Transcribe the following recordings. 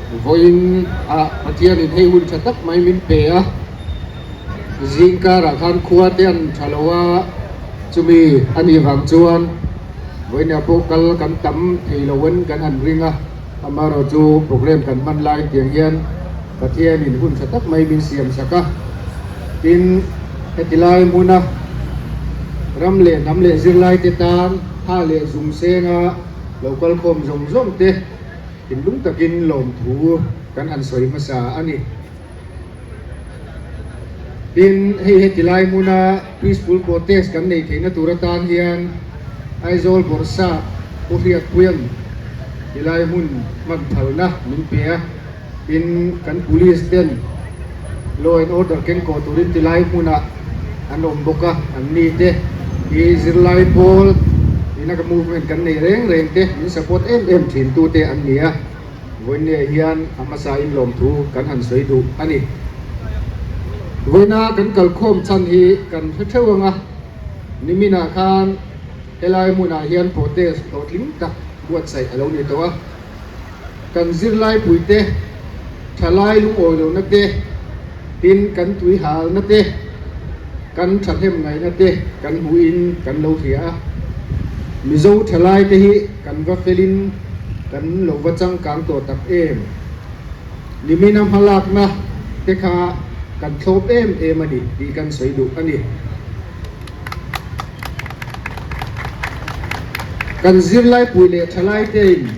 Vawiin ah Pathianin hei hun tha tak mai min pe a, zing karah khan khua te an tha lo a, chumi a nih vang chuan vawiinah pawh kal kan tam thei lo in kan han ring a, amaherawhchu program kan hman lai tiang hian Pathianin hun tha tak mai min siam sak a, tin heti lai hmuna ram leh hnam leh zirlai te tan ha leh zung senga lo kal khawm zawng zawng te thinlung takin lawmthu kan han sawi hmasa a ni. Tin, hei heti lai hmuna peaceful protest kan nei theihna tur atan hian Aizawl Bawrhsap Pu Hriatpuia'n tilai hmun hman phalna min pe a. Tin, kan police ten law and order keng kawh turin tilai hmunah an awm bawk a, an ni te hi zirlai pawl ina ka movement kan nei reng reng te min support em em thin tu te an ni a, vawinia hian a hmasa in lawmthu kan han sawi duh a ni. Vawiina kan kalkhawm chhan hi kan hre theuh ang a, niminah khan helai hmunah hian protest hlawhtling tak buatsaih a lo ni tawh a. Kan zirlai puite, thalai lungawi lohna te, tin kan tui halna te, kan thahnem ngaihna te kan hmuhin kan lo hria a. Mizo thalai te hi kan va felin kan lo va changkang tawh tak em? Nimina hmalakna te kha kan thlawp em em a ni tih kan sawi duh a ni. Kan zirlai pui leh thalai tein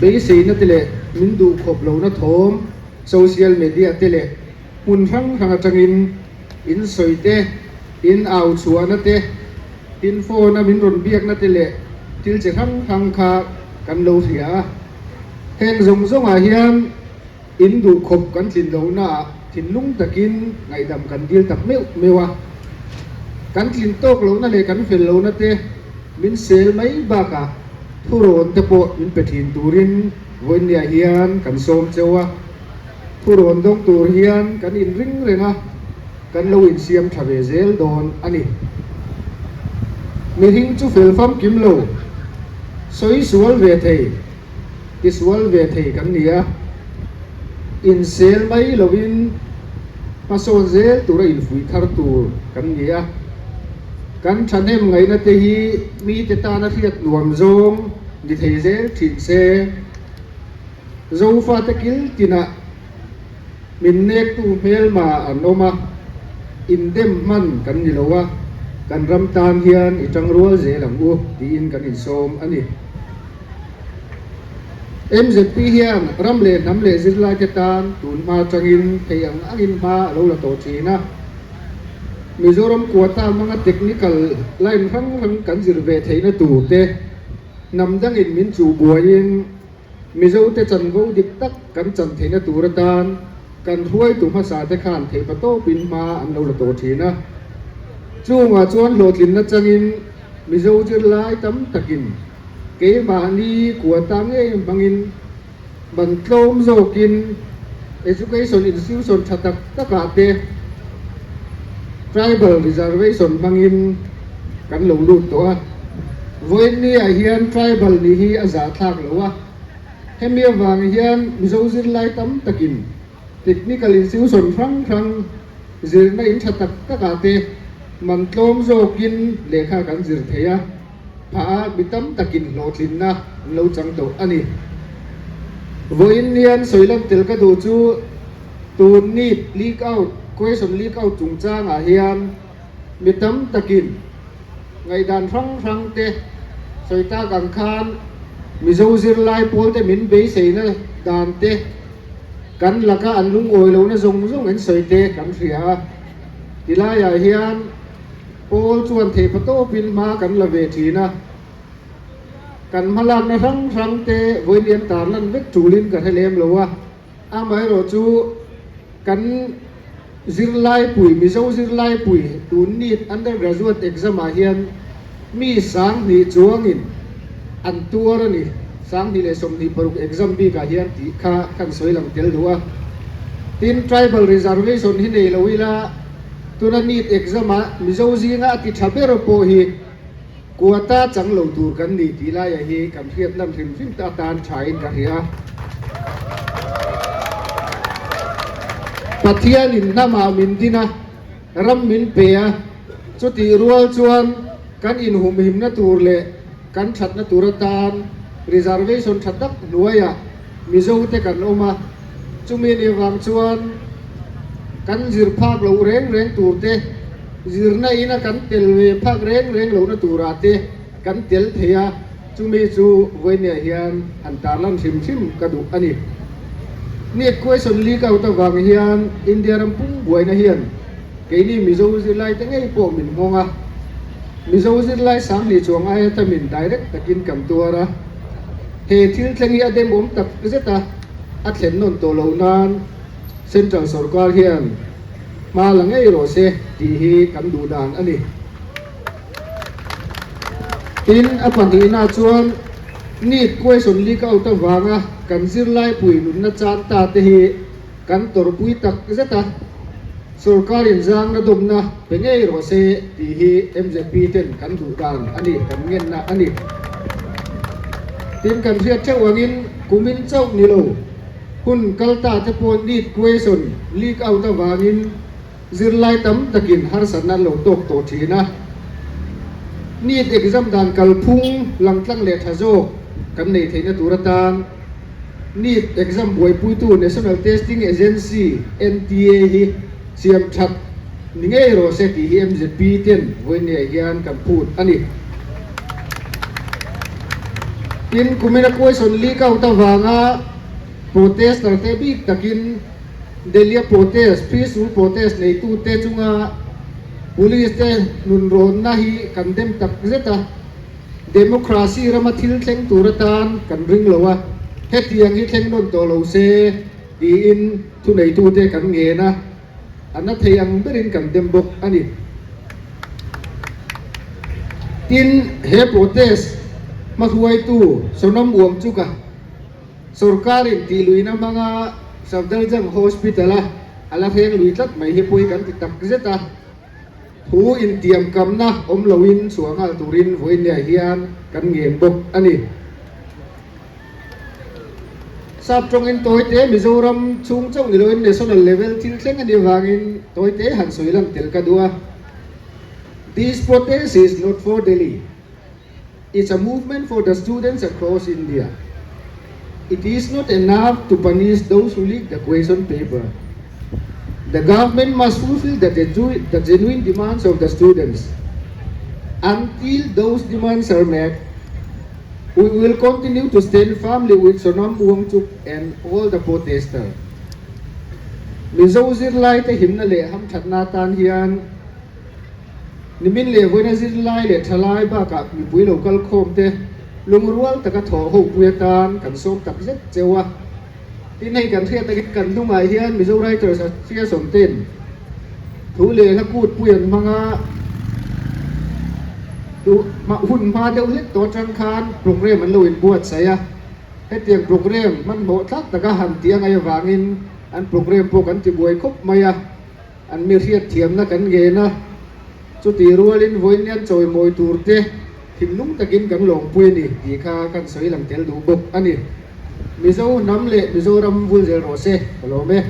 beiseina te leh min duh khawp lohna thawm social media te leh hmun hrang hrang atangin in sawi te, in au chhuahna te, tin phone a min rawn biakna te leh thil chi hrang hrang kha kan lo hria a. Heng zawng zawngah hian In duh khawp kan tlin lohnaah thinlung takin ngaihdam kan dil tak meuh meuh a. Kan tlin tawk lohna leh kan fel lohna te min sel mai bakah thurawn te pawh min pe thin turin vawinia hian kan sawm cheu a. Thurawn dawng tur hian kan inring reng a, kan lo insiam tha ve zel dawn a ni. Mihring chu fel famkim lo, sawi sual ve thei. Tisual ve thei kan ni a, insel mai lovin hmasawn zel tura infuih thar tur kan ni a. Kan thahnem ngaihna te hi mite tana hriat nuam zawng ni thei zel thin se. Zofate kil tinah min nektu hmelma an awm a, indem hman kan ni lo a, kan ram tan hian i tangrual zel ang u tiin kan insawm a ni. MZP hian ram leh hnam leh zirlaite tan tun hma atangin thei ang angin hma a lo la tawh thin a. Mizoram quota hmanga technical line hrang hrang kan zir ve theihna tur te, hnam dangin min chuh buaiin Mizote chanvo dik tak kan chan theihna tur atan kan hruaitu hmasa te khan theihpa tawpin hma an lo la tawh thin a. Chungah chuan hlawhtlinna changin Mizo zirlai tam takin keimahni quota ngei hmangin man tlawm zawkin education institution tha tak takah te tribal reservation hmangin kan lo lut tawh a. Vawiinniah hian tribal nih hi a zahthlak lo a, hemi avang hian Mizo zirlai tam takin technical institution hrang hrang zirna in tha tak takah te man tlawm zawkin lehkha kan zir thei a. Phah a mi tam takin hlawhtlinna an lo chang tawh a ni. Vawiin hian sawi lan tel ka duh chu tun NEET leak out, question leak out chungchangah hian mi tam takin ngaihdan hrang hrang te sawi tak ang khan Mizo zirlai pawl te min beiseina dan te kan laka an lungawi lohna zawng zawng an sawi te kan hria a. Tilaiah hian. Pawl chuan theihpa tawpin hma kan la ve thin a, kan hmalakna hrang hrang te vawiin tar lan vek tulin ka hre lem lo a, amaherawh chu kan zirlaipui, Mizo zirlaipui tun NEET undergraduate exam ah hian mi 2000 chuangin an tuar a ni, 2026 exam bikah hian tih kha kan sawi lang tel duh a, tin tribal reservation hi nei lo ila, Tuna NEET exam ah Mizo zinga a ti tha ber pawh hi quota chang lo tur kan ni tih laia hi kan hriat lan hrim hrim te atan tha in ka hria. Pathianin hnamah min din a, ram min pe a, chutih rual chuan kan inhumhimna tur leh kan thatna tur atan reservation tha tak hnuaiah Mizote kan awm a, chumi ni vang chuan kan zir phak loh reng reng tur te, zirna ina kan tel ve phak reng reng lohna turah te kan tel thei a, chumi chu vawinia hian han tarlan hrim hrim ka duh a ni. Net question leak out avang hian India ram pum buaina hian keini Mizo zirlaite ngei pawh min nghawng a, Mizo zirlai sanghnih chuang aia tamin direct takin kan tuar a. He thil thleng hi a demawm tak zet a, a thlen nawn tawh loh nan Central sorkar hian hma la ngei rawh se tih hi kan duh dan a ni. Tin, a pahnihna chuan NEET question leak out avanga kan zirlaipui nunna chan ta te hi kan tawrhpui tak zet a, sorkar inzangna dawmna pe ngei rawh se tih hi MZP ten kan duh dan a ni, kan ngenna a ni. Tin, kan hriat theuh angin kumin chauh ni lo, hun kal ta te pawh NEET question leak out avangin zirlai tam takin harsatna an lo tawk tawh thin a. NEET exam dan kalphung langtlang leh tha zawk kan nei theihna tur atan, NEET exam buaipuitu National Testing Agency, NTA, hi siam that ni ngei rawh se tih hi MZP ten vawinia hian kan phut a ni. Tin, kumina question leak out avanga protester te bik takin Delhi-a protest, peaceful protest neitute chunga police te nunrawnna hi kan dem tak zet a. Democracy rama thil thleng tur atan kan ring lo a, hetiang hi thleng nawn tawh lo se tiin thuneitute kan ngen a, a na thei ang berin kan dem bawk a ni. Tin, he protest hmahruaitu Sonam Wangchuk-a sorkarin tihluihna hmanga Safdarjung Hospital-a a la hreng lui tlat mai hi pawi kan ti takzet a. Thu intiamkamna awm loin chhuah nghal turin vawinia hian kan ngen bawk a ni. Sap tawngin tawite Mizoram chhung chauh ni loin national level thil thleng a nih avangin tawite han sawi lang tel ka duh a. This protest is not for Delhi. It's a movement for the students across India. It is not enough to punish those who leak the question paper. The government must fulfill the, the genuine demands of the students. Until those demands are met, we will continue to stand firmly with Sonam Wangchuk and all the protesters. Mizo zirlai te himna leh hamthatna tan hian Nimin leh vawiina zirlai leh thalai bakah mipui lo kal khawm te lungrual taka thawh ho pui atan kan sawm tak zet cheu a. Tin hei kan hriat takin kan hnungah hian Mizo Writers Association ten thu leh hla kut pui an hmang a, hun hma deuh hlek tawh atang khan programme an lo inbuatsaih a. Hetiang programme hmanhmawh thlak taka han tih a ngaih avangin an programme pawh kan tibuai khawp mai a. An mi hriatthiamna kan ngen a, chutih rualin vawiin chawimawi turte thinlung takin kan lawmpui a ni tih kha kan sawi lang tel duh bawk a ni. Mizo hnam leh Mizoram vul zel rawh se, ka lawm e.